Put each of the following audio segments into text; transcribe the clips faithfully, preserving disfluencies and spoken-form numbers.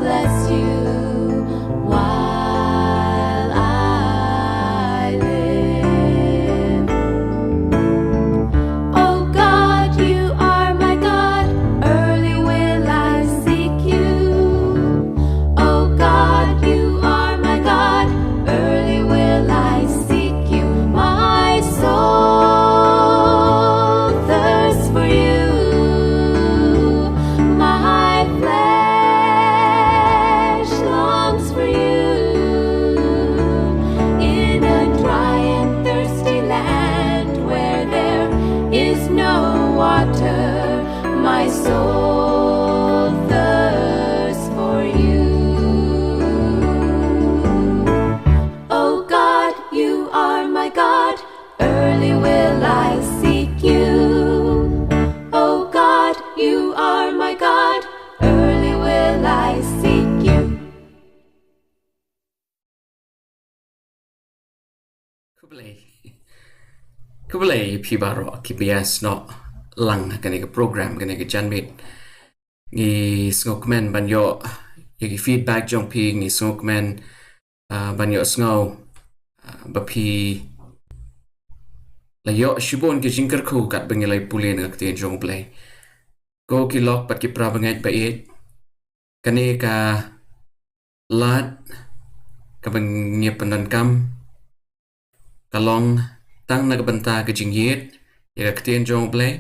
bless you while I live. Oh God, you are my God, early will I seek you. Oh God, you are my God, early will I seek you. My soul thirsts for you, my flesh longs for you. In a dry and thirsty land where there is no water, my soul thirsts for you. Oh God, you are my God, early will I seek you. Oh God, you are my God, early will I seek you. Khublei. Khublei phi baroh kiba ïa snoh lang ha kane ka program, kane ka janmiet. Ngi sngewkmen ban ïoh ïa ki feedback jong phi, ngi sngewkmen, ah, ban ïohsngew, ah, ba phi la ïoh shibun ki jingkyrkhu katba ngi la pule na ka ktien jong U Blei. Ko ki lok bad ki para bangeit ba ïeit, kane ka lad kaba ngi pyndonkam ka long tang na ka bynta ka jingïeit ïa ka ktien jong U Blei.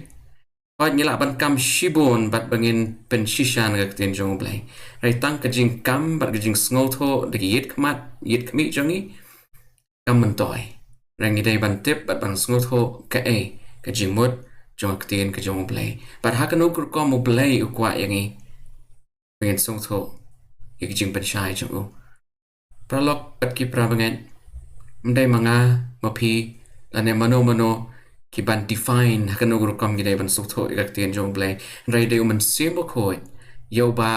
Hooid, ngi lah ban kam shibun bad ba ngin pynshisha na ka ktien jong U Blei. Hynrei tang ka jingkam bad ka jingsngewthuh da ki ïit khmat ïit khmih jong ngi kam myntoi. Hynrei ngi dei ban tip bad ban sngewthuh kaei ka jingmut jong ka ktien ka jong U Blei. Bad ha kano ka rukom U Blei u kwah ïa ngi ba ngin sngewthuh ïa ka jingpynshai jong u. Para lok bad ki para bangeit, ym dei ma nga, ma phi, lane mano mano ki ban define ha kano ka rukom ngi dei ban sngewthuh ïa ka ktien jong U Blei. Hynrei dei U Mynsiem Bakhuid ïa uba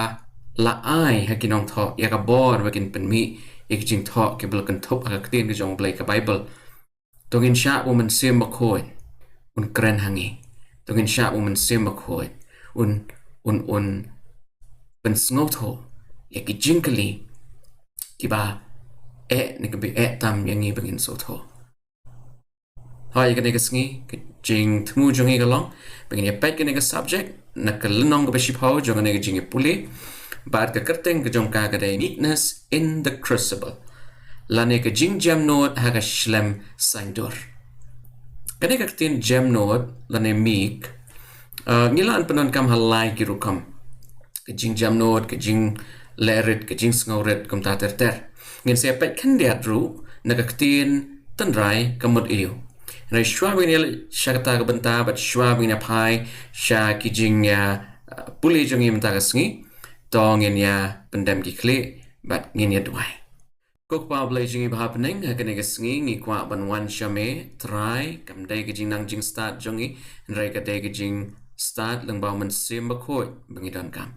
la ai ha ki nongthoh ïa ka bor ba kin pynmih ïa ki jingthoh kiba la kynthup ha ka ktien ka jong U Blei, ka Baibl. To ngin shah ba U Mynsiem Bakhuid un kren ha ngi. To ngin shah ba U Mynsiem Bakhuid un, un, un pynsngewthuh ïa ki jingkylli kiba eh ne kiba eh tam ïa ngi ba ngin sngewthuh. Hooid, ïa kane ka sngi ka jingthmu jong ngi ka long ba ngin ïa peit kane ka subject na ka lynnong kaba shiphew jong kane ka jingïapule. Bad ka kyrteng ka jong ka ka dei Meekness in the Crucible, lane ka jingjemnud ha ka shlem saiñdur. Kane ka ktien jemnud lane meek, ah, ngi lah ban pyndonkam ha lai ki rukom. Ka jingjemnud, ka jinglehrit, ka jingsngewrit, kumta ter ter. Ngin sa ïa peit khyndiat ruh na ka ktien tynrai ka mut aïu. Hynrei shuwa ba ngin ïa leit sha kata ka bynta bad shuwa ba ngin ïa phai sha ki jingïa, ah, pule jong ngi mynta ka sngi, to ngin ïa pyndem ki khlieh bad ngin ïa duwai. Ko Kpa Blei jong ngi ba ha bneng, ha kane ka sngi ngi kwah ban wan sha me, Trai. Kam dei ka jingnang jingstad jong ngi, hynrei ka dei ka jingstad lyngba U Mynsiem Bakhuid ba ngi donkam.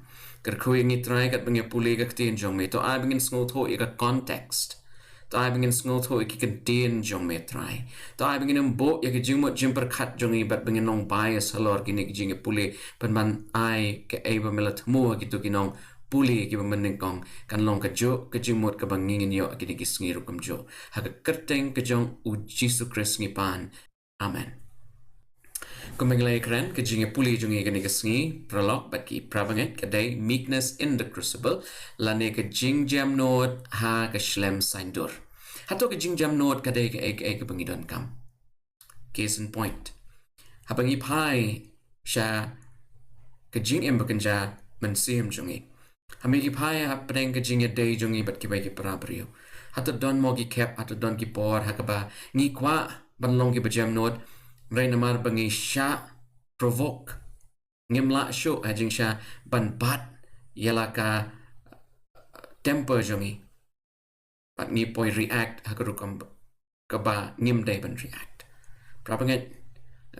Kyrkhu ïa ngi Trai katba ngi pule ka ktien jong me. To ai ba ngin sngewthuh ïa ka context. To ai ba ngin sngewthuh ïa ki kyntien jong me Trai. To ai ba ngin ym buh ïa ka jingmut jingpyrkhat jong ngi bad ba ngin long bias halor kine ki jingïapule, pynban ai kaei ba me la thmu ha kito ki nongpule kiba mynnyngkong kan long kajuh ka jingmut kaba ngi ngin ïoh ha kine ki sngi ruh kumjuh. Ha ka kyrteng ka jong U Jisu Khrist ngi pan. Amen. Kumba ngi la ïakren, ka jingïapule jong ngi kane ka sngi, para lok bad ki para bangeit, ka dei Meekness in the Crucible, lane ka jingjemnud ha ka shlem saiñdur. Hato ka jingjemnud ka dei kaei kaei kaba ngi donkam? Case in point, haba ngi phai sha ka jingim bakynja mynsiem jong ngi, ha me ki phai hapdeng ka jingïadei jong ngi bad kiwei ki para briew, hato don mo ki khep, hato don ki por ha kaba ngi kwah ban long kiba jemnud, hynrei namar ba ngi shah provoke, ngim lah shuh ha jingshah ban bat ïa la ka temper jong ngi, bad ngi poi react ha ka rukom kaba ngim dei ban react. Para bangeit,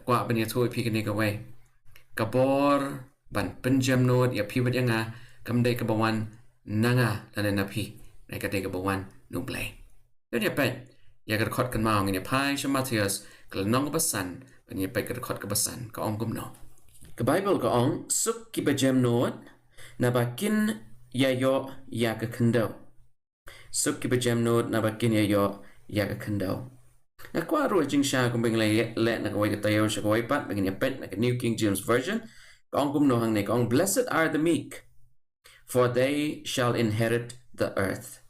kwah ban ïathuh ïa phi kane kawei, ka bor ban pynjemnud ïa phi bad ïa nga kam dei kaba wan na nga lane na phi, hynrei ka dei kaba wan na U Blei. Ïa, ïa peit ïa ka dkhot kynmaw, ngin ïa phai sha Mathaios ka lynnong kaba san, ban ïa peit ka dkhot kaba san, ka ong kumno. Ka Baibl ka ong, suk kiba jemnud, naba kin ïa ïoh ïa ka khyndew. Suk ki bajemnud naba kin ïa ïoh ïa ka khyndew. Nga kwah ruh jingshisha kumba ngi la leh na kawei ka taïew sha kawei pat, ba ngin ïa peit na ka New King James Version. Ka ong kumno hangne, ka ong, "Blessed are the meek, for they shall inherit the earth."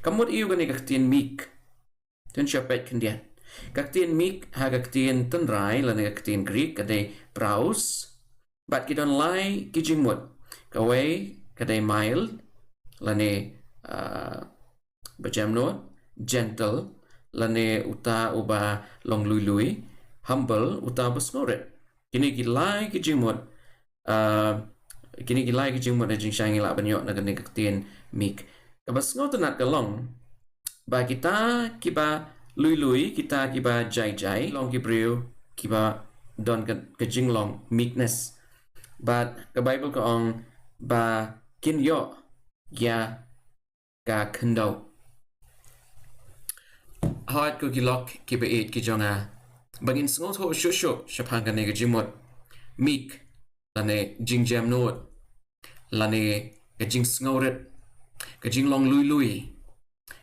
Ka mut aïu kane ka ktien meek? To ngin sa peit khyndiat. Ka ktien meek ha ka ktien tynrai lane ka ktien Greek ka dei praus. Bad ki don lai ki jingmut. Kawei ka dei mild lane, ah, bajemnud, gentle lane uta uba long lui lui, humble uta uba sngewrit. Kine ki lai ki jingmut, ah, kine ki lai ki jingmut na jingshisha ngi lah ban ïoh na kane ka ktien meek. Kaba sngewtynnat ka long ba kita kiba lui lui, kita kiba jai jai, long ki briew kiba don ka, ka jinglong meekness. Bad ka Bible ka ong ba kin ïoh ïa ka khyndew. Hooid ko ki lok kiba ïeit ki jong nga, ba ngin sngewthuh shuh shuh shaphang kane ka jingmut meek lane jingjemnud lane ka jingsngewrit, ka jinglong lui lui.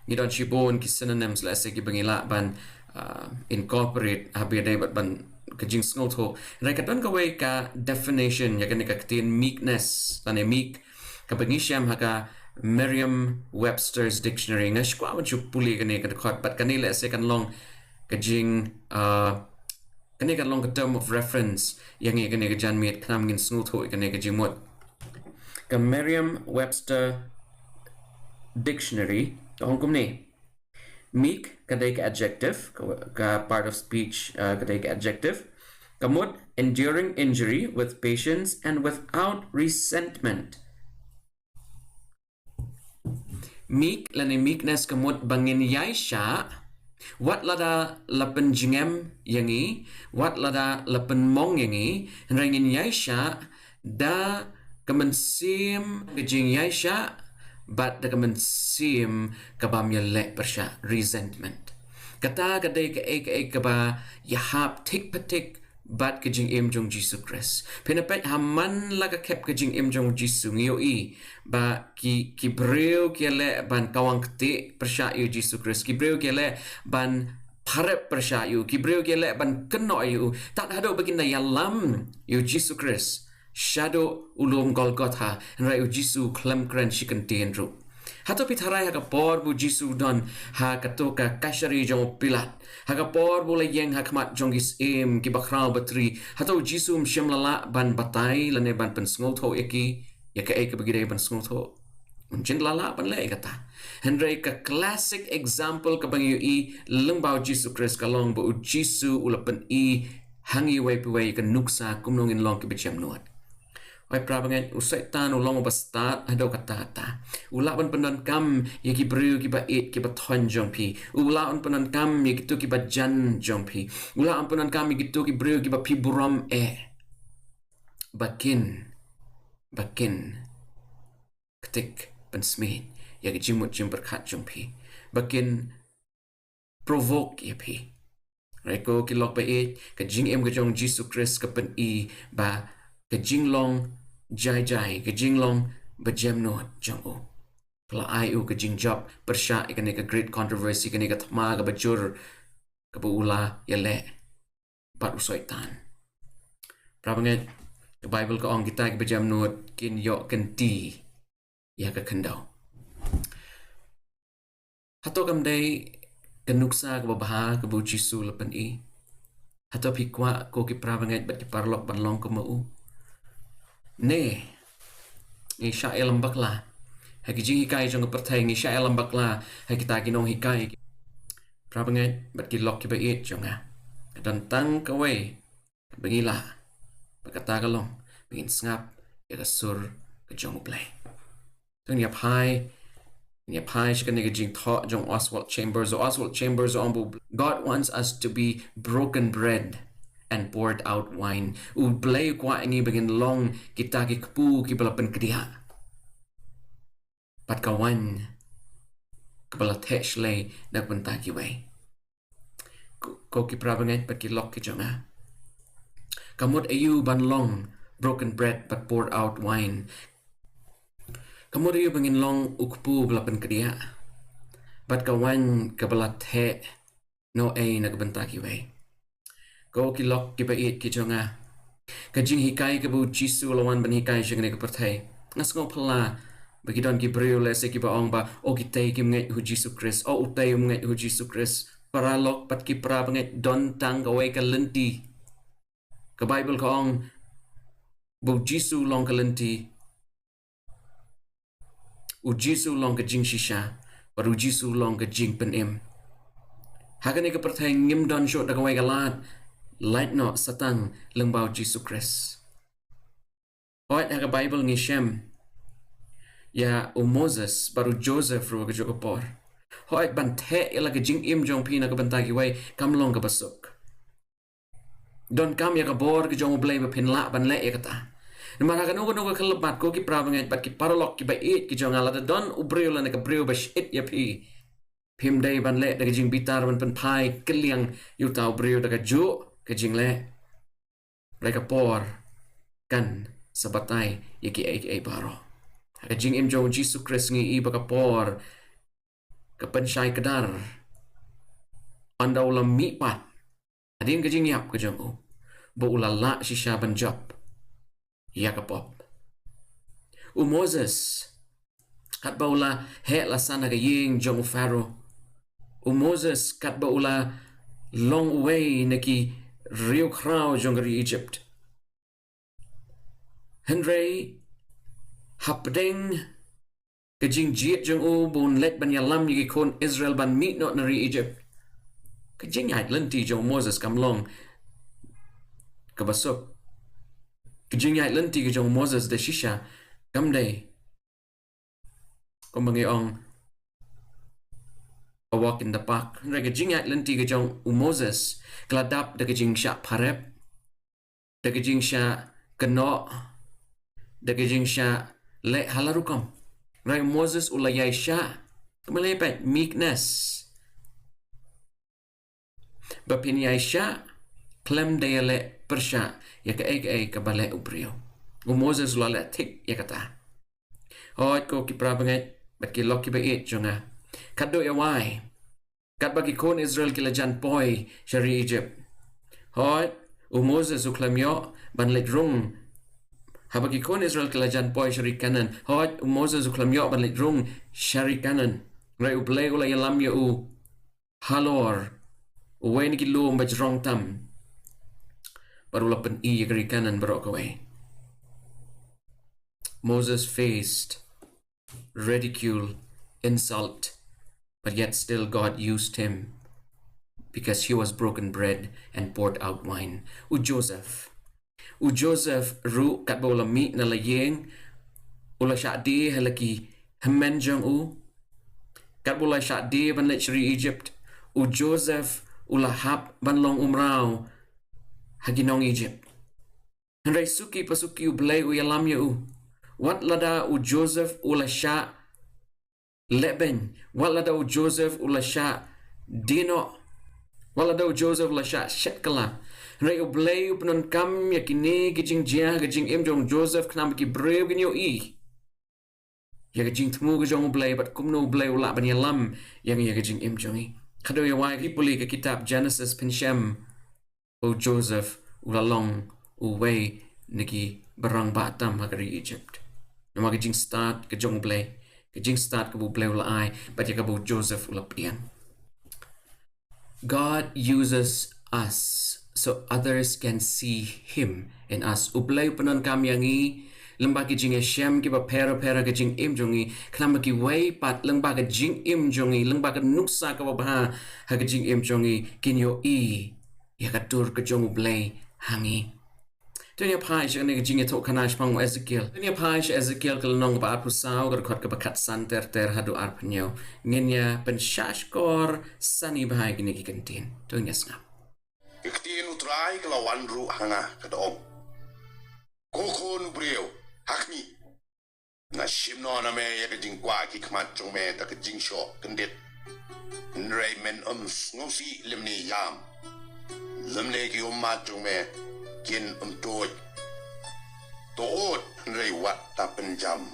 Ngi don shibun ki synonyms lehse kiba ngi lah ban, ah, incorporate ha ba ïadei bad ban ka jingsngewthuh. Hynrei ka don kawei ka definition ïa kane ka ktien meekness lane meek, kaba ngi shem ha ka Merriam-Webster's Dictionary. Nga shu kwah ban shu pule kane ka dkhot, bad kane lehse kan long ka jing, ah, kane kan long ka term of reference ïa ngi kane ka janmiet, khnang ngin sngewthuh ïa kane ka jingmut. Ka Merriam-Webster Dictionary ka ong kumne. Meek ka dei ka adjective, ka, ka part of speech, uh, ka dei ka adjective. Ka mut enduring injury with patience and without resentment. Meek lane meekness ka mut ba ngin ïaishah, wat lada la pynjngem ïa ngi, wat lada la pynmong ïa ngi, hynrei ngin ïaishah da ka mynsiem ka jingïaishah, bad da ka mynsiem ka bym ïaleh pyrshah, resentment. Kata ka dei kaei kaei kaba ïahap thik pathik bad ka jingim jong Jisu Khrist. Phin ïa peit ha man la ka khep ka jingim jong Jisu, ngi ïohi ba ki, ki briew ki ïaleh ban kawang ktieh pyrshah ïa u Jisu Khrist, ki briew ki ïaleh ban pharep pyrshah ïa u, ki briew ki ïaleh ban kynnoh ïa u, tad haduh ba kin da ïalam ïa u Jisu Khrist shaduh u lum Golgotha, hynrei u Jisu u khlem kren shi kyntien ruh. Hato phi tharai ha ka por ba u Jisu u don ha kato ka Kaisari jong u Pilat, ha ka por ba u la ïeng ha khmat jong ki syiem kiba khraw batri, hato u Jisu um shym la lah ban batai lane ban pynsngewthuh ïa ki ïa kaei kaba ki dei ban sngewthuh? Un shym la lah ban leh ïa kata. Hynrei ka classic example kaba ngi ïohi lyngba u Jisu Khrist ka long ba u Jisu u la pyni ha ngi iwei pa iwei ka nuksa kumno ngin long kiba jemnud. Oi para bangeit, u Soitan u long uba stad haduh katta katta. U lah ban pyndonkam ïa ki briew kiba ïeit kiba thoiñ jong phi. U lah ban pyndonkam ïa kito kiba jan jong phi. U lah ban pyndonkam ïa kito ki briew kiba phi burom eh, ba kin, ba kin ktik pynsmit ïa ka jingmut jingpyrkhat jong phi, ba kin provoke ïa phi. Hynrei ko ki lok ba ïeit, ka jingim ka jong u Jisu Khrist ka pyni ba ka jinglong jai jai, ka jinglong bajemnud jong u ka la ai u ka jingjop pyrshah ïa kane ka great controversy, kane ka thma kaba jur kaba u la ïaleh bad u Soitan. Para bangeit, ka Bible ka ong kita kiba jemnud kin ïoh kynti ïa ka khyndew. Hato kam dei ka nuksa kaba bha kaba u Jisu u la pyni? Hato phi kwah ko ki para bangeit bad ki paralok ban long kum u? Ne, ngi shah ïalam bakla ha ki jinghikai jong ka pyrthei, ngi shah ïalam bakla ha kita ki nonghikai. Para bangeit bad ki lok kiba ïeit jong nga, ka don tang kawei kaba ngi lah, ba kata ka long ba ngin sngap ïa ka sur ka jong U Blei. To ngin ïa phai, ngin ïa phai sha kane ka jingthoh jong Oswald Chambers. Oswald Chambers u ong ba God wants us to be broken bread and poured out wine. U Blei u kwah ïa ngi ba ngin long kita ki kpu kiba la pynkdiah bad ka waiñ kaba la theh shlei na ka bynta kiwei. Ko, ko ki para bangeit bad ki lok ki jong nga, ka mut aïu ban long broken bread bad poured out wine? Ka mut ïa ba ngin long u kpu ba la pynkdiah, bad ka waiñ kaba la theh noh ei na ka bynta kiwei. Ko ki lok kiba ïeit ki jong nga, ka jinghikai kaba u Jisu u la wan ban hikai sha kane ka pyrthei, nga sngew phylla ba ki don ki briew lehse kiba ong ba, o kitei kim ngeit ha u Jisu Khrist, o utei um ngeit ha u Jisu Khrist. Paralok bad ki para bangeit, don tang kawei ka lynti. Ka Baibl ka ong ba u Jisu u long ka lynti, u Jisu u long ka jingshisha, bad u Jisu u long ka jingpynim. Ha kane ka pyrthei ngim don shuh da kawei ka lad, lait noh sa tang lyngba u Jisu Khrist. Hooid, ha ka Baibl ngi shem ïa u Moses bad u Joseph ruh ha kajuh ka por. Hooid, ban theh ïa la ka jingim jong phi na ka bynta kiwei kam long kaba suk. Donkam ïa ka bor ka jong U Blei ba phin lah ban leh ïa kata. Namar ha kano kano ka khyllipmat, ko ki para bangeit bad ki paralok kiba ïeit ki jong nga, lada don u briew lane ka briew ba shait ïa phi, phim dei ban leh da ka jingbitar ban pynphai kylliang ïa uta u briew da kajuh ka jingleh. Hynrei ka por kan sa batai ïa kiei kiei baroh. Ha ka jingim jong u Jisu Khrist ngi i ba ka por ka pynshai kdar. Ynda u la mihpat hadien ka jingïap ka jong u, ba u la lah shisha ban jop ïa ka pop. U Moses, katba u la heh la san ha ka ïing jong u Pharaoh. U Moses, katba u la long uwei na ki riewkhraw jong ka ri Egypt. Hynrei hapdeng ka jingjied jong u ba un leit ban ïalam ïa ki khun Israel ban mih noh na ri Egypt, ka jingïaid lynti jong u Moses kam long kaba suk. Ka jingïaid lynti ka jong u Moses da shisha kam dei, kumba ngi ong, a walk in the park. Hynrei ka jingïaid lynti ka jong u Moses ka la dap da ka jingshah pharep, da ka jingshah kynnoh, da ka jingshah leh ha la rukom. Hynrei u Moses u la ïaishah, kumba lei pat meekness, ba phin ïaishah khlem da ïaleh pyrshah ïa kaei kaei kaba leh u briew. U Moses u la leh thik ïa kata. Hooid, ko ki para bangeit bad ki lok kiba ïeit jong nga, khadduh ïa wai, katba ki khun Israel ki la jan poi sha ri Egypt, hooid, u Moses u khlem ïoh ban leit rung. Haba ki khun Israel ki la jan poi sha ri Kanaan, hooid, u Moses u khlem ïoh ban leit rung sha ri Kanaan. Hynrei U Blei u la ïalam ïa u halor uwei na ki lum ba jrong tam, bad u la pyni ïa ka ri Kanaan baroh kawei. Moses faced ridicule, insult, but yet still God used him because he was broken bread and poured out wine. U Joseph, u Joseph ruh katba u la mih na la ïing, u la shah die ha la ki hynmen jong u. Katba u la shah die ban leit sha ri Egypt, u Joseph u la hap ban long u mraw ha ki nong Egypt. Hynrei suki pa suki U Blei u ïalam ïa u. Wat lada u Joseph u la shah lehbeiñ, wat lada u Joseph u la shah die noh, wat lada u Joseph u la shah shet kylla, hynrei U Blei u pyndonkam ïa kine ki jingjia ha ka jingim jong u Joseph khnang ba ki briew kin ïohi ïa ka jingthmu ka jong U Blei bad kumno U Blei u lah ban ïalam ïa ngi ha ka jingim jong ngi. Khadduh ïa wai, phi pule ka kitab Genesis phin shem, u Joseph u la long uwei na ki barangbah tam ha ka ri Egypt. Namar ka jingstad ka jong U Blei, ka jingstad kaba U Blei u la ai bad ïa kaba u Joseph u la pdiang. God uses us so others can see him in us. U Blei u pyndonkam ïa ngi lyngba ki jingïashem kiba pher bapher ha ka jingim jong ngi, khnang ba kiwei pat lyngba ka jingim jong ngi, lyngba ka nuksa kaba bha ha ka jingim jong ngi, kin ïohi ïa ka dur ka jong U Blei ha ngi. To ngin ïa phai sha kane ka jingïathuhkhana shaphang u Ezekiel. To ngin ïa phai sha Ezekiel ka lynnong kaba arphew saw, ka dkhot kaba khatsan ter ter haduh arphew hynñiew. Ngin ïa pynshah shkor sani bha ïa kine ki kyntien. To ngin ïa sngap. Ka ktien U Trai ka la wan ruh ha nga, ka da ong, ko khun u briew, ha khmih, nga shim noh na me ïa ka jingkwah ki khmat jong me da ka jingshoh kyndit. Hynrei men ym sngewsih lymne ïam, lymne ki ummat jong me kin ym tuid. To ud, hynrei wat da pynjam.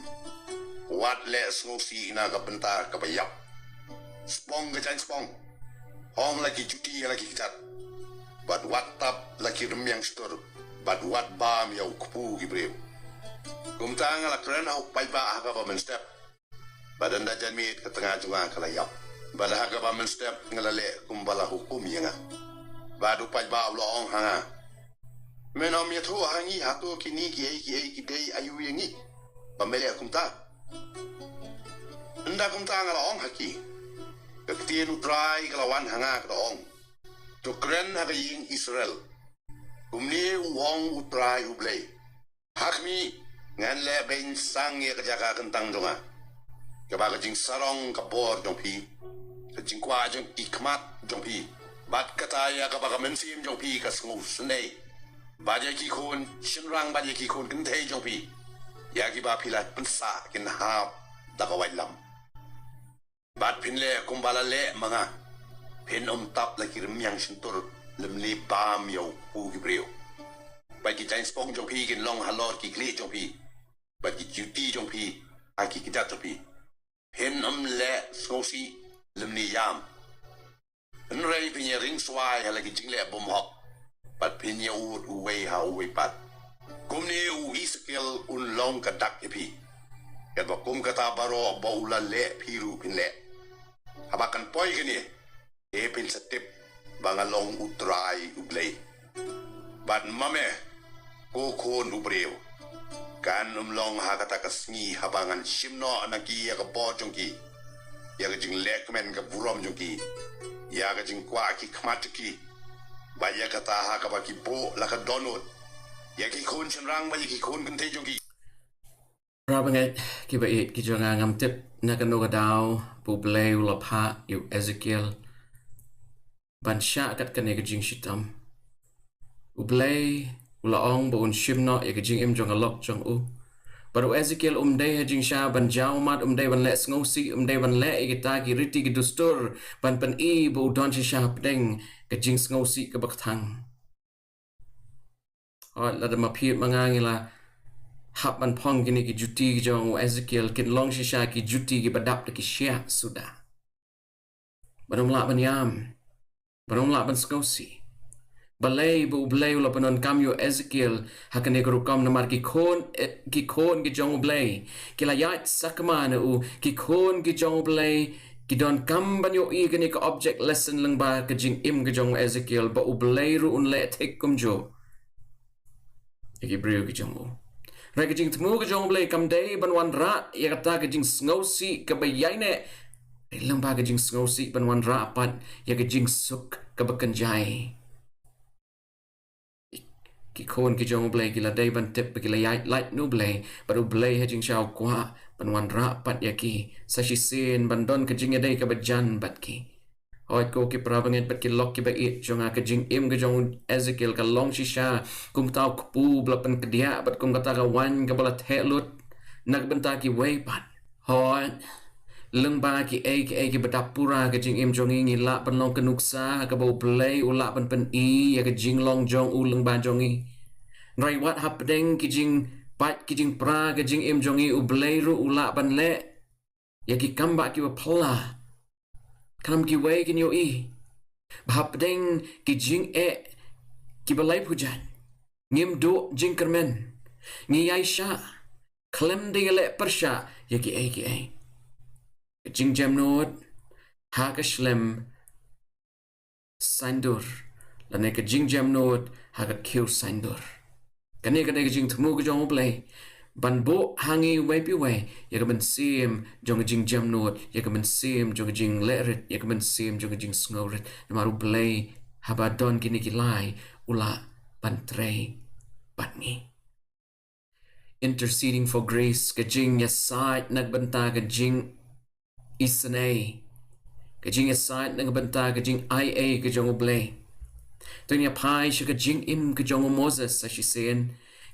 Ko Wat leh sngewsih na ka bynta kaba ïap. Spong ka jaiñ spong. Hong la ki juti ïa la ki kjat. Bad wat tap la ki rymmiang shyntur. Bad wat bam ïa u kpu ki briew. Kumta nga la kren ha u paidbah ha kaba mynstep. Bad ynda janmiet ka tnga jong nga ka la ïap. Bad ha kaba mynstep nga la leh kumba la hukum ïa nga. Bad u paidbah u la ong ha nga, men ym ïathuh ha ngi hato kine kiei kiei ki dei aïu ïa ngi ba me leh kumta? Ynda kumta nga la ong ha ki, ka ktien U Trai ka la wan ha nga ka da ong, to kren ha ka ïing Israel. Kumne u ong U Trai U Blei, ha khmih, ngan leh beiñ sang ïa ka jaka kyntang jong nga, kaba ka jingsarong ka bor jong phi, ka jingkwah jong ki khmat jong phi, bad kata ïa kaba ka mynsiem jong phi ka sngewsynei, bad ïa ki khun shynrang bad ïa ki khun kynthei jong phi, ïa kiba phi la pynsah kin hap da ka waitlam. Bad phin leh kumba la leh ma nga. Phin ym tap la ki rymmiang shyntur, lymne bam ïa u kpu ki briew. Bad ki jaiñ spong jong phi kin long halor ki khlieh jong phi, bad ki juti jong phi ha ki kjat jong phi. Phin ym leh sngewsih, lymne ïam. Hynrei phin ïa ring swai ha la ki jingleh bymhok, bad phin ïa ud uwei ha uwei pat. Kumne u Esekiel un long ka dak ïa phi. Katba kum kata baroh ba u la leh phi ruh phin leh. Haba kan poi kane, te phin sa tip ba nga long U Trai U Blei. Bad ma me, ko khun u briew, kan ym long ha kata ka sngi haba ngan shim noh na ki ïa ka bor jong ki, ïa ka jinglehkmen ka burom jong ki, ïa ka jingkwah ki khmat jong ki, bad ïa kata ha kaba ki buh la ka dohnud ïa ki khun shynrang bad ïa ki khun kynthei jong ki. Para bangeit kiba ïeit ki jong nga, ngam tip na kano ka daw ba U Blei u la phah ïa u Esekiel ban shah kat kane ka jingshitom. U Blei u la ong ba un shim noh ïa ka jingim jong ka lok jong u. Bad u Esekiel um dei ha jingshisha ban jaw ummat, um dei ban leh sngewsih, um dei ban leh ïa kita ki riti ki dustur ban pyni ba u don shisha hapdeng ka jingsngewsih kaba kthang. Hooid, lada ma phi ma nga ngi la hap ban phong kine ki juti ki jong u Esekiel, kin long shisha ki juti kiba dap da ki shiah suda. Ban ym lah ban ïam, ban ym lah ban sngewsih. Balei ba U Blei u la pyndonkam ïa u Esekiel ha kane ka rukom? Namar ki khun, eh, ki khun ki jong U Blei ki la ïaid sakma na u, ki khun ki jong U Blei ki donkam ban ïohi kane ka object lesson lyngba ka jingim ka jong u Esekiel, ba U Blei ruh un leh thik kumjuh ïa ki briew ki jong u. Hynrei ka jingthmu ka jong U Blei kam dei ban wanrah ïa kata ka jingsngewsih kaba ïaineh, hynrei lyngba ka jingsngewsih ban wanrah pat ïa ka jingsuk kaba kynjai. Ki khun ki jong U Blei ki la dei ban tip ba ki la ïaid lait na U Blei, bad U Blei ha jingshisha u kwah ban wanrah pat ïa ki sa shisien ban don ka jingïadei kaba jan bad ki. Hooid ko ki para bangeit bad ki lok kiba ïeit jong nga, ka jingim ka jong u Esekiel ka long shisha kum uta u kpu ba la pynkdiah bad kum kata ka waiñ kaba la theh lut na ka bynta kiwei pat. Hooid, lyngba kiei kiei kiba dap pura ka jingim jong ngi, ngi lah ban long ka nuksa kaba U Blei u lah ban pyni ïa ka jinglong jong u lyngba jong ngi. Hynrei wat hapdeng ki jingpait ki jingpra ka jingim jong ngi, U Blei ruh u lah ban leh ïa ki kam ba kiba phylla. Khnang ba kiwei kin ïohi ba hapdeng ki jingeh kiba laiphew jait, ngim duh jingkyrmen, ngi ïaishah khlem da ïaleh pyrshah ïa kiei kiei. Ka jingjemnud ha ka shlem saindur, lane ka jingjemnud ha ka khiew saindur. Kane ka dei ka jingthmu ka jong U Blei ban buh ha ngi uwei pa uwei ïa ka mynsiem jong ka jingjemnud, ïa ka mynsiem jong ka jinglehrit, ïa ka mynsiem jong ka jingsngewrit. Namar U Blei haba don kine ki lai u lah ban trei bad ngi. Interceding for grace, ka jingïasaid na ka bynta ka jingisynei, ka jingïasaid na ka bynta ka jingaiei ka jong U Blei. To ngin ïa phai sha ka jingim ka jong u Moses sa shisien.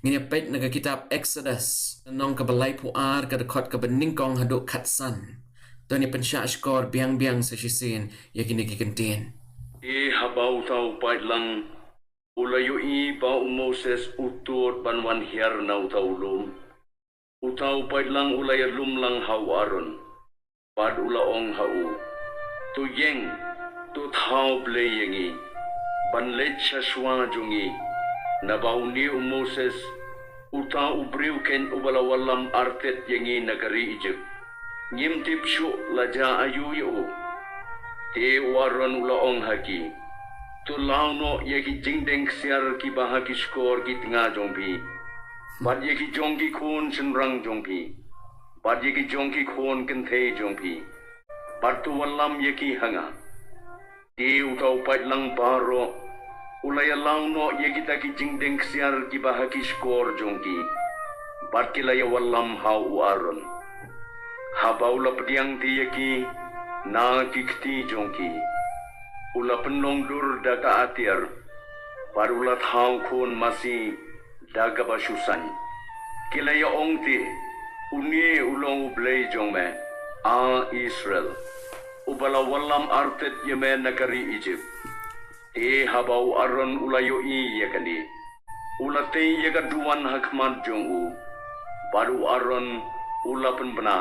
Ngin ïa peit na ka kitab Exodus, lynnong kaba laiphew ar, ka dkhot kaba nyngkong haduh khatsan. To ngin ïa pynshah shkor biang biang sa shisien ïa kine ki kyntien. Te haba uta u paidlang u la ïohi ba u Moses u tud ban wan hiar na uta u lum, Uta u paidlang u la ïalum lang ha u Aaron, bad u la ong ha u, To ïeng, to thaw blei ïa ngi, ban leit sha shuwa jong ngi, naba une u Moses, uta u briew keiñ uba la wallam artet ïa ngi na ka ri Ijipt, ngim tip shuh la jia aïu ïa u. Te u Aaron u la ong ha ki, To law noh ïa ki jingdeng ksiar kiba ha ki shkor ki tnga jong phi, bad ïa ki jong ki khun shynrang jong phi, bad ïa ki jong ki khun kynthei jong phi, bad to wallam ïa ki ha nga. Te uta u paidlang baroh u la ïalaw noh ïa kita ki jingdeng ksiar kiba ha ki shkor jong ki, bad ki la ïawallam ha u Aaron. Haba u la pdiang te ïa ki na ki kti jong ki, u la pynlong dur da ka atiar, bad u la thaw khun masi da kaba shu saiñ. Ki la ïa-ong te, Une u long u Blei jong me, A Israel, uba la wallam artet ïa me na ka ri Ijipt. Te haba u Aaron u la ïohi ïa kane, u la tei ïa ka duwan ha khmat jong u, bad u Aaron u la pynbna,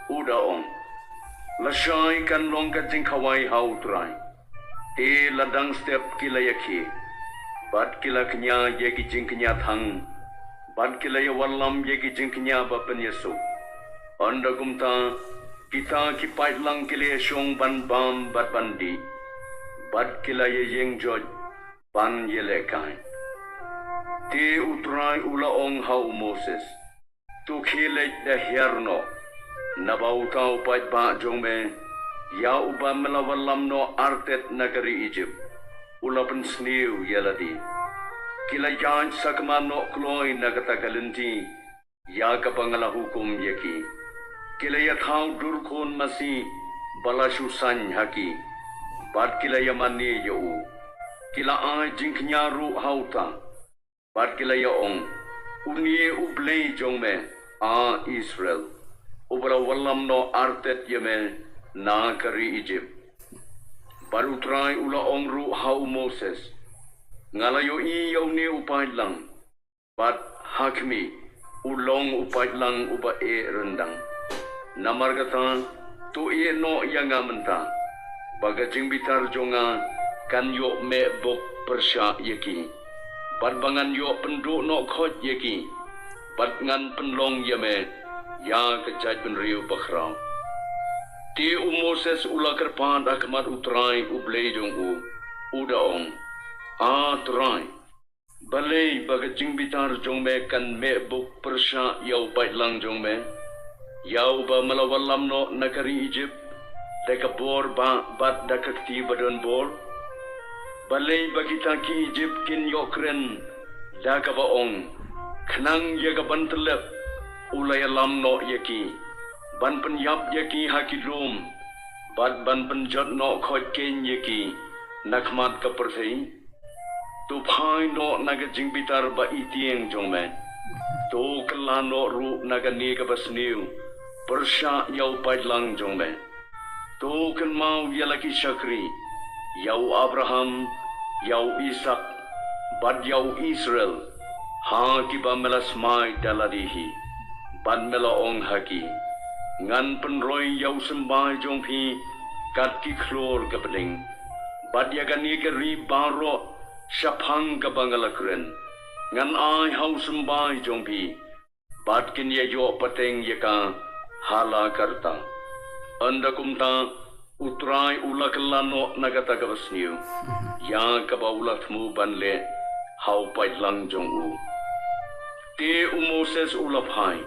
u da ong, Lashai kan long ka jingkhawai ha U Trai. Te la dang step ki la ïakhih, bad ki la kñia ïa ki jingkñia thang, bad ki la ïawallam ïa ki jingkñia ba pynïasuk. Ynda kumta, kita ki paidlang ki la ïashong ban bam bad ban dih, bad ki la ïaïeng joit ban ïalehkai. Te U Trai u la ong ha u Moses, To khie leit da hiar noh, naba uta u paidbah jong me, ïa uba me la wallam noh artet na ka ri Ijipt, u la pynsniew ïa lade. Ki la ïaid sakma noh kloi na kata ka lynti ïa kaba nga la hukum ïa ki. Ki la ïathaw dur khun masi ba la shu saiñ ha ki, bad ki la ïamane ïa u. Ki la ai jingkñia ruh ha uta, bad ki la ïa-ong, Une U Blei jong me, A Israel, uba la wallam noh artet ïa me na ka ri Ijipt. Bad U Trai u la ong ruh ha u Moses, Nga la ïohi ïa une u paidlang, bad ha khmih, u long u paidlang uba eh ryndang. Namar kata, to ïeh noh ïa nga mynta, ba ka jingbitar jong nga kan ïoh meh buk pyrshah ïa ki, bad ba ngan ïoh pynduh noh khoit ïa ki, bad ngan pynlong ïa me ïa ka jaitbynriew bakhraw. Te u Moses u la kyrpad ha khmat U Trai U Blei jong u, u da ong, A Trai, balei ba ka jingbitar jong me kan meh buk pyrshah ïa u paidlang jong me, ïa uba me la wallam noh na ka ri Ijipt, da ka bor bah bad da ka kti ba don bor? Balei ba kita ki Ijipt kin ïoh kren da kaba ong, Khnang ïa ka ban tyllep u la ïalam noh ïa ki, ban pynïap ïa ki ha ki lum, bad ban pynjot noh khoit keiñ ïa ki na khmat ka pyrthei? To phai noh na ka jingbitar ba itieng jong me. To kylla noh ruh na kane kaba sniew pyrshah ïa u paidlang jong me. To kynmaw ïa la ki shakri, ïa u Abraham, ïa u Isaak, bad ïa u Israel, ha kiba me la smai da lade hi, bad me la ong ha ki, Ngan pynroi ïa u symbai jong phi kat ki khlur ka bneng, bad ïa kane ka ri baroh shaphang kaba nga la kren, ngan ai ha u symbai jong phi, bad kin ïa ïoh pateng ïa ka ha la ka rta. Ynda kumta, U Trai u la kylla noh na kata kaba sniew ïa kaba u la thmu ban leh ha u paidlang jong u. Te u Moses u la phai,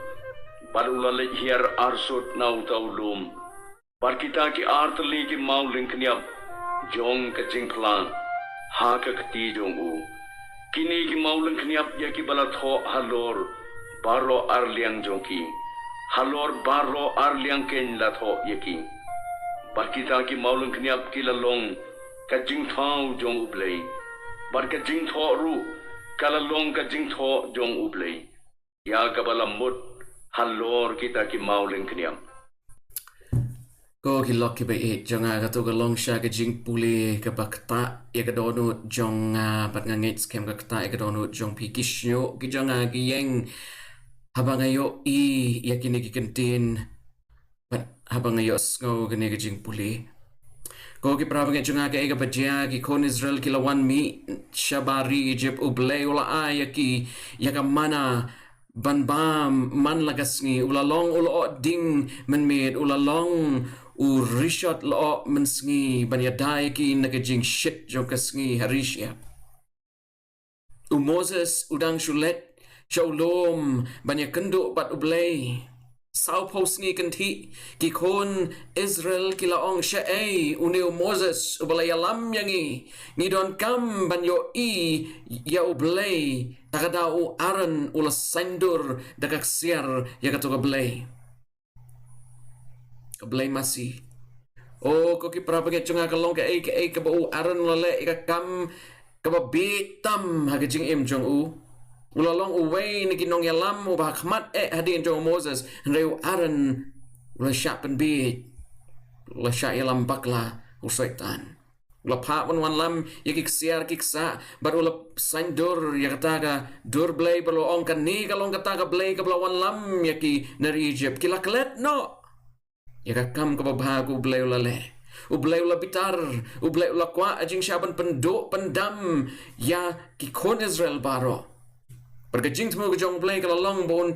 bad u la leit hiar arsut na uta u lum, bad kita ki ar tylli ki maw lyngkhniap jong ka jingphla ha ka kti jong u. Kine ki maw lyngkhniap ïa kiba la thoh halor baroh ar liang jong ki, halor baroh ar liang keiñ la thoh ïa ki. Bad kita ki maw lyngkhniap ki la long ka jingthaw jong U Blei, bad ka jingthoh ruh ka la long ka jingthoh jong U Blei, ïa kaba la mut halor kita ki maw lyngkhniap. Ko ki lok kiba ïeit jong nga, kato ka long sha ka jingpule kaba ktah ïa ka dohnud jong nga, bad nga ngeit skhem ka ktah ïa ka dohnud jong phi ki shñiuh ki jong nga ki ïeng. Haba nga ïohi ïa kine ki kyntien, bad haba nga ïohsngew kane ka jingpule. Ko ki para bangeit jong nga, kaei kaba jia, ki khun Israel ki la wan mih shabar ri Egypt, U Blei u la ai ïa ki ïa ka manna ban bam man la ka sngi, u la long u lyoh ding mynmiet, u la long u rishot lyoh mynsngi ban ïada ïa ki na ka jingshit jong ka sngi ha ri shyiap. U Moses u dang shu leit sha u lum ban ïakynduh bad U Blei. Sawphew sngi kynthih, ki khun Israel ki la ong, shaei une u Moses uba la ïalam ïa ngi? Ngi donkam ban ïohi ïa U Blei. Ta ka daw u Aaron u la saiñdur da ka ksiar ïa kato ka blei, ka blei masi. O ko ki para bangeit jong nga, ka long kaei kaei kaba u Aaron u la leh ïa ka kam kaba bieit tam ha ka jingim jong u. U la long uwei na ki nongïalam uba ha khmat eh hadien jong u Moses, hynrei u Aaron u la shah pynbieit, u la shah ïalam bakla u Soitan. U la phah ban wanlam ïa ki ksiar ki ksah, bad u la saiñdur ïa kata ka dur blei, bad u la ong, kane ka long kata ka blei kaba la wanlam ïa ki na ri Egypt. Ki la klet noh ïa ka kam kaba bha ka U Blei u la leh. U Blei u la bitar, U Blei u la kwah ka jingshah ban pynduh pyndam ïa ki khun Israel baroh. Bad ka jingthmu ka jong U Blei ka la long ba un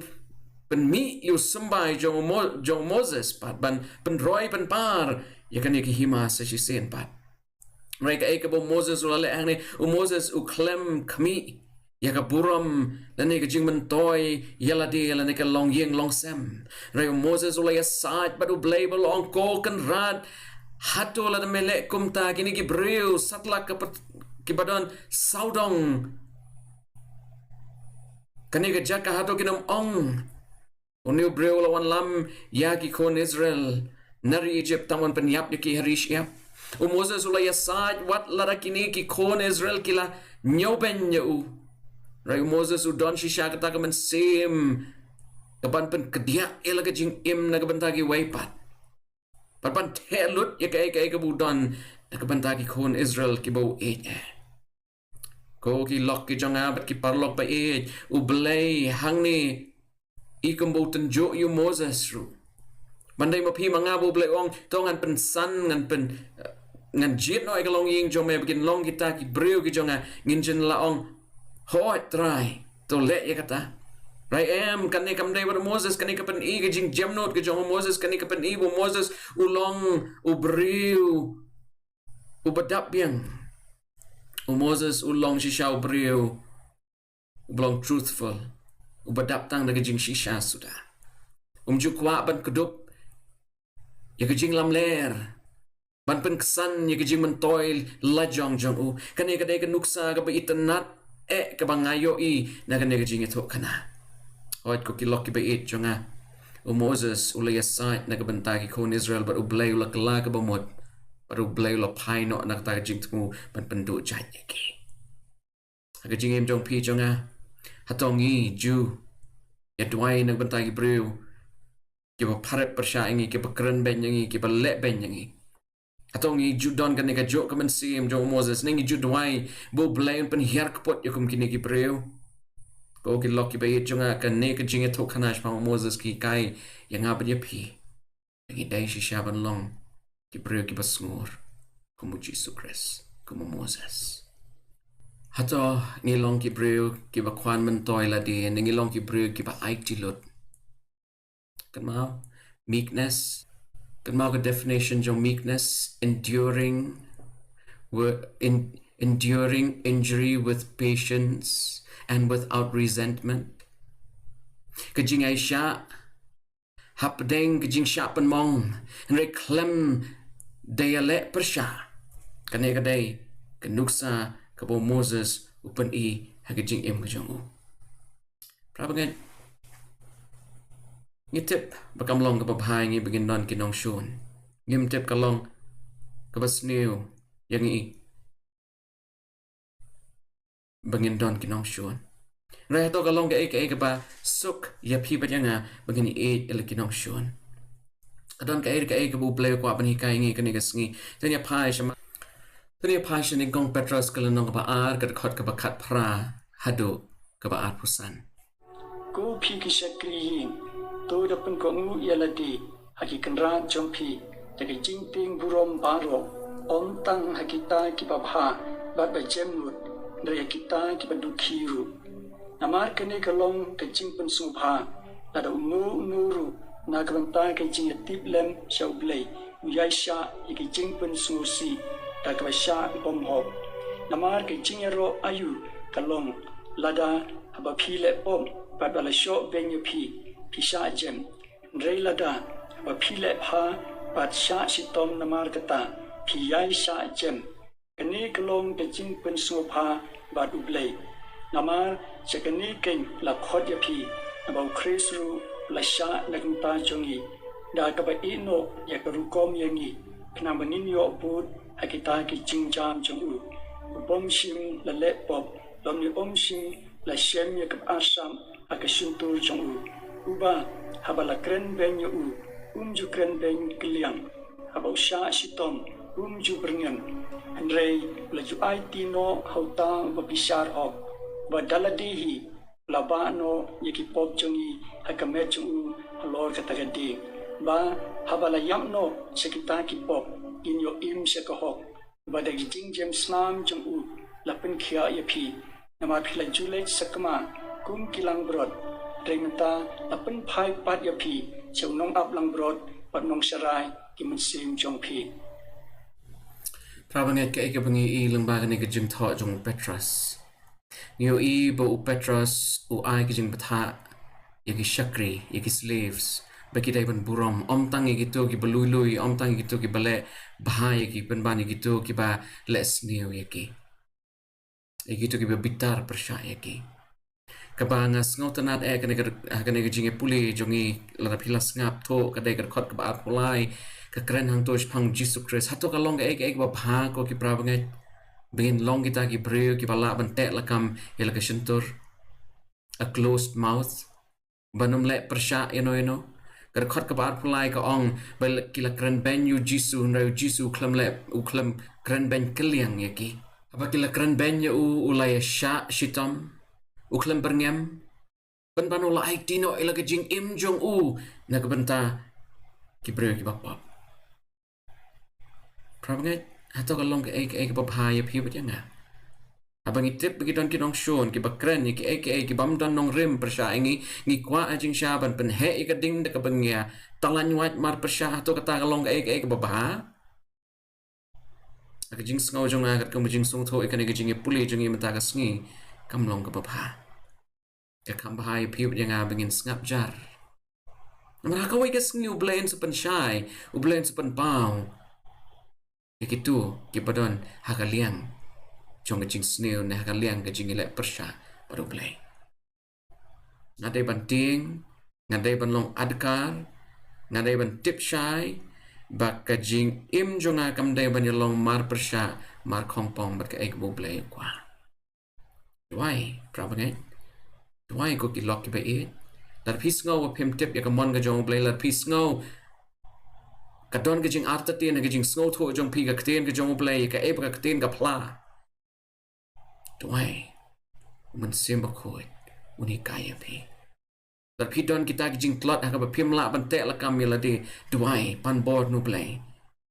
pynmih ïa u symbai jong u Mo-, jong u Moses pat ban pynroi pynpar ïa kane ka hima sa shisien pat. Hynrei kaei kaba u Moses u la leh hangne, u Moses u khlem khmih ïa ka burom lane ka jingmyntoi ïa lade lane ka longïing longsem. Hynrei u Moses u la ïasaid bad U Blei bad u la ong, ko Kynrad, hato lada me leh kumta, kine ki briew satlak ka pat-, kiba don sawdong, kane ka jaka hato kin ym ong, une u briew u la wanlam ïa ki khun Israel na ri Egypt tang ban pynïap ïa ki ha ri shyiap? U Moses u la ïasaid wat lada kine ki khun Israel ki la ñiewbeiñ ïa u. Hynrei u Moses u don shisha kata ka mynsiem kaban pynkdiah ïa la ka jingim na ka bynta kiwei pat, bad ban theh lut ïa kaei kaei kaba u don na ka bynta ki khun Israel kiba u ïeit eh. Ko ki lok ki jong nga bad ki paralok ba ïeit, U Blei hangne i kumba u tynjuh ïa u Moses ruh. Ban dei ma phi ma nga ba U Blei u ong, to ngan pynsan, ngan pyn, ngan jied noh ïa ka longïing jong me ba kin long kita ki briew ki jong nga, ngin jin la ong, hooid Trai, to leh ïa kata. Hynrei em, kane kam dei bad u Moses, kane ka pyni ka jingjemnud ka jong u Moses, kane ka pyni ba u Moses u long u briew uba dap biang. U Moses u long shisha u briew uba long truthful, uba dap tang da ka jingshisha suda. Um ju kwah ban kdup ïa ka jinglamler, ban pynksan ïa ka jingmyntoi lajong jong u. Kane ka dei ka nuksa kaba itynnad eh kaba nga ïohi na kane ka jingïathuhkhana. Hooid ko ki lok kiba ïeit jong nga, u Moses u la ïasaid na ka bynta ki khun Israel bad U Blei u la kylla kaba mut, bad U Blei u la phai noh na kata ka jingthmu ban pynduh jait ïa ki. Ha ka jingim jong phi jong nga, hato ngi ju ïa duwai na ka bynta ki briew kiba pyrshah pyrshah ïa ngi, kiba kren beiñ ïa ngi, kiba leh beiñ ïa ngi? Hato ngi ju don kane ka juh ka mynsiem jong u Moses, ne ngi ju duwai ba U Blei un pynhiar kput ïa kum kine ki briew? Ko ki lok kiba ïeit jong nga, kane ka jingïathuhkhana shaphang u Moses ka hikai ïa nga bad ïa phi ba ngi dei shisha ban long ki briew kiba sngur kum u Jisu Khrist, kum u Moses. Hato ngi long ki briew kiba khwan myntoi lade, ne ngi long ki briew kiba aiti lut? Kynmaw meekness. Kynmaw ka definition jong meekness: enduring, wi-, in, enduring injury with patience and without resentment. Ka jingaishah hapdeng ka jingshah pynmong, hynrei khlem da ïaleh pyrshah. Kane ka dei ka nuksa kaba u Moses u pyni ha ka jingim ka jong u. Para bangeit, ngi tip ba kam long kaba bha ïa ngi ba ngin don ki nongshun. Ngim tip ka long kaba sniew ïa ngi ba ngin don ki nongshun. Hynrei hato ka long kaei kaei kaba suk ïa phi bad ïa nga ba ngin ïeit ïa la ki nongshun? Ka don kaei kaei kaba U Blei u kwah ban hikai ïa ngi kane ka sngi? To ngin ïa phai sha ma-, to ngin ïa phai sha Nyngkong Petros ka lynnong kaba ar, ka dkhot kaba khatphra haduh kaba arphew san. Ko phi ki shakri ïing, to da pynkohnguh ïa lade ha ki kynrad jong phi da ka jingtieng burom baroh, ym tang ha kita kiba bha bad ba jem lut, hynrei ha kita kiba dukhi ruh. Namar kane ka long ka jingpynsngewbha, lada uno uno ruh na ka bynta ka jingïatiplem sha U Blei, u ïaishah ïa ka jingpynsngewsih da kaba shah bymhok. Namar ka jingïaroh aïu ka long, lada haba phi leh pop bad ba la shoh beiñ ïa phi, phi shah jem? Hynrei lada haba phi leh bha bad shah shitom namar kata, phi ïai shah jem? Kane ka long ka jingpynsngewbha bad U Blei. Namar sha kane keiñ la khot ïa phi, naba U Khrist ruh u la shah na ka bynta jong ngi, da kaba ïehnoh ïa ka rukom ïa ngi, khnang ba ngin ïoh bud ha kita ki jingjam jong u. U bym shym la leh pop, lymne um shym la shem ïa kaba arsap ha ka shyntur jong u. Uba haba la kren beiñ ïa u, um ju kren beiñ kylliang, haba u shah shitom, um ju byrngem. Hynrei u la ju aiti noh ha uta uba bishar hok, ba da lade hi u la bah noh ïa ki pop jong ngi ha ka met jong u halor kata ka dieng, ba haba la ïap noh sha kita ki pop, ngin ïoh im sha ka hok, ba da ki jingjem snam jong u la pynkhiah ïa phi. Namar phi la ju leit sakma kum ki langbrot, hynrei mynta la pynphai pat ïa phi sha u nongap langbrot bad nongsharai ki mynsiem jong phi. Para bangeit, kaei kaba ngi ïohi lyngba kane ka jingthoh jong u Petros? Ngi ïohi ba u Petros u ai ka jingbthah ïa ki shakri, ïa ki slaves, ba ki dei ban burom, ym tang ïa kito kiba lui lui, ym tang ïa kito kiba leh bha ïa ki, pynban ïa kito kiba leh sniew ïa ki, ïa kito kiba bitar pyrshah ïa ki. Kaba nga sngewtynnad eh kane ka, ha kane ka jingïapule jong ngi, lada phi la sngap thuh, ka dei ka dkhot kaba arphew lai, ka kren hangto shaphang Jisu Khrist. Hato ka long kaei kaei kaba bha, ko ki para bangeit, ba ngin long kita ki briew kiba lah ban teh lakam ïa la ka shyntur? A closed mouth, ban ym leh pyrshah ïano ïano. Ka dkhot kaba arphew lai ka ong ba ki la kren beiñ ïa u Jisu, hynrei u Jisu u khlem leh, u khlem kren beiñ kylliang ïa ki. Haba ki la kren beiñ ïa u, u la ïa shah shitom, u khlem byrngem, pynban u la aiti noh ïa la ka jingim jong u na ka bynta ki briew kiba pop. Para bangeit, hato ka long kaei kaei kaba bha ïa phi bad ïa nga? Haba ngi tip ba ki don ki nongshun kiba kren ïa kiei kiei ki bym don nongrim pyrshah ïa ngi, ngi kwah ha jingshisha ban pynheh ïa ka ding da kaba ngi ïa talan wait mar pyrshah, hato kata ka long kaei kaei kaba bha? Ha ka jingsngew jong nga, katkum ka jingsngewthuh ïa kane ka jingïapule jong ngi mynta ka sngi, kam long kaba bha. Ka kham bha ïa phi bad ïa nga ba ngin sngap jar. Namar ha kawei ka sngi U Blei un sa pynshai, U Blei un sa pynpaw ïa kito kiba don ha ka liang jong ka jingsniew ne ha ka liang ka jingïaleh pyrshah bad U Blei. Nga dei ban tieng, nga dei ban long adkar, nga dei ban tip shai ba ka jingim jong nga kam dei ban ïalong mar pyrshah, mar khongpong bad kaei kaba U Blei u kwah. Duwai, para bangeit. Duwai, ko ki lok kiba ïeit. Lada phi sngew ba phim tip ïa ka mon ka jong U Blei, lada phi sngew ka don ka jingartatien ha ka jingsngewthuh jong phi ka ktien ka jong U Blei, kaei ba ka ktien ka phla, duwai, U Mynsiem Bakhuid un hikai ïa phi. Lada phi don kita ki jingtlot ha kaba phim lah ban teh lakam ïa lade, duwai, pan bor na U Blei.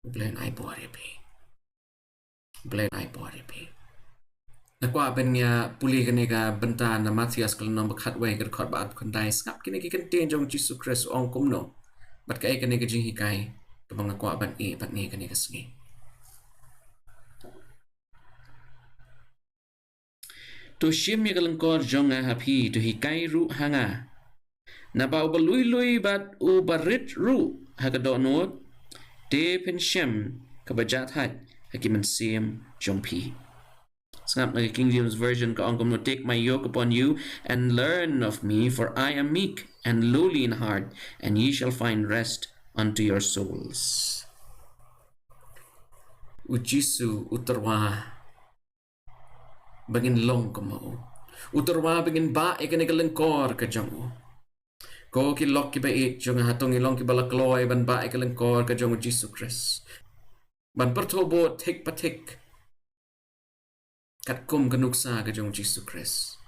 U Blei un ai bor ïa phi. U Blei un ai bor ïa phi. Nga kwah ban ïa pule kane ka bynta na Mathaios ka lynnong ba khatwei, ka dkhot ba arphew khyndai. Sngap kine ki kyntien jong Jisu Khrist, u ong kumno, bad kaei kane ka jinghikai kaba nga kwah ban ïeh bad ngi kane ka sngi. To shim ïa ka lyngkor jong nga ha phi, to hikai ruh ha nga. Naba uba lui lui bad uba rit ruh ha ka dohnud, te phin shem kaba jahthait ha ki mynsiem jong phi. Sngap na ka King James Version, ka ong kumno: "Take my yoke upon you and learn of me, for I am meek and lowly in heart, and ye shall find rest unto your souls." U Jisu u tyrwa ba ngin long kum u. U tyrwa ba ngin bah ïa kane ka lyngkor ka jong u. Ko ki lok kiba ïeit jong nga, hato ngi long kiba la kloi ban bah ïa ka lyngkor ka jong u Jisu Khrist, ban pyrthuh bud thik pa thik katkum ka nuksa ka jong u Jisu Khrist?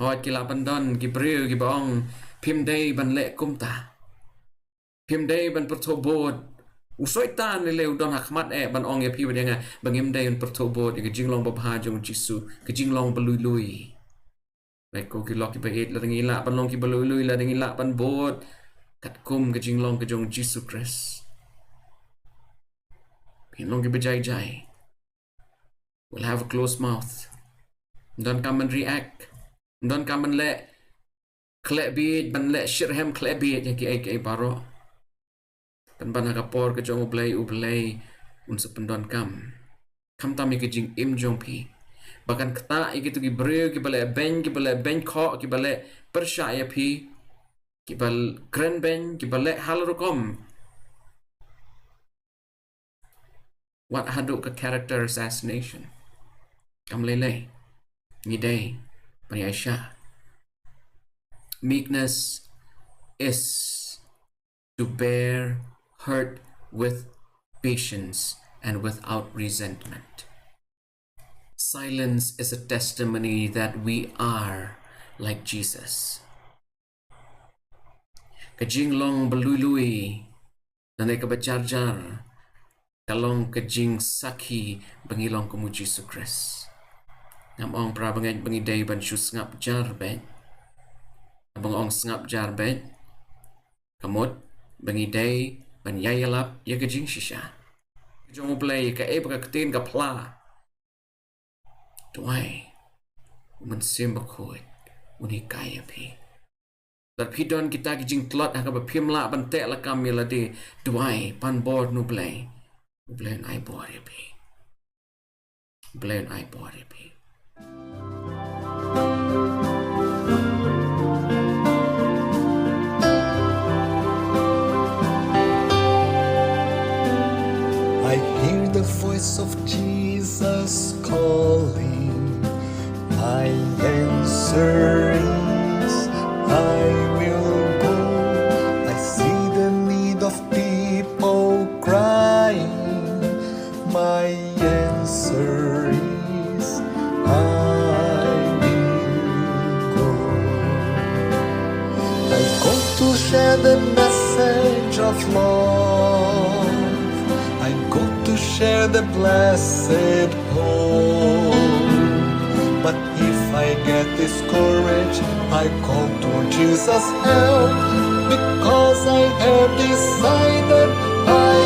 Hooid, ki lah ban don ki briew kiba ong, phim dei ban leh kumta. Phim dei ban pyrthuh bud. U Soitan lei lei u don ha khmat eh ban ong ïa phi bad ïa nga ba ngim dei ban pyrthuh bud ïa ka jinglong babha jong u Jisu, ka jinglong ba lui lui. Bad ko ki lok kiba ïeit, lada ngi lah ban long kiba lui lui, lada ngi lah ban bud katkum ka jinglong ka jong u Jisu Khrist, phin long kiba jai jai. We'll have a closed mouth. Ym donkam ban react. Ym donkam ban leh khleh bieit, ban leh shitrhem khleh bieit ïa kiei kiei baroh. Pynban ha ka por ka jong U Blei, U Blei un sa pyndonkam. Khamtam ïa ka jingim jong phi, ba kan ktah ïa kito ki briew kiba leh beiñ, kiba leh beiñ khoh, kiba leh pyrshah ïa phi, kiba l-, kren beiñ, kiba leh ha la rukom. Wat haduh ka character assassination. Kam lei lei. Ngi dei ban ïaishah. Meekness is to bear hurt with patience and without resentment. Silence is a testimony that we are like Jesus. Ka jinglong ba lui lui, lane kaba jar jar, ka long ka jingsakhi ba ngi long kum u Jisu Khrist. Ngam ong para bangeit ba ngi dei ban shu sngap jar beit. Haba nga ong sngap jar beit, ka mut ba ngi dei ban ïai ïalap ïa ka jingshisha. Ka jong U Blei, kaei ba ka ktien ka phla. Duwai, U Mynsiem Bakhuid un hikai ïa phi. Lada phi don kita ki jingtlot ha kaba phim lah ban teh lakam ïa lade, duwai, pan bor na U Blei. U Blei un ai bor ïa phi. U Blei un ai bor ïa phi. I hear the voice of Jesus calling. My answer is, I will go. I see the need of people crying. My answer is, I will go. I go to share the message of love. I go to share the blessed hope. But if I get discouraged, I call to Jesus' help, because I have decided I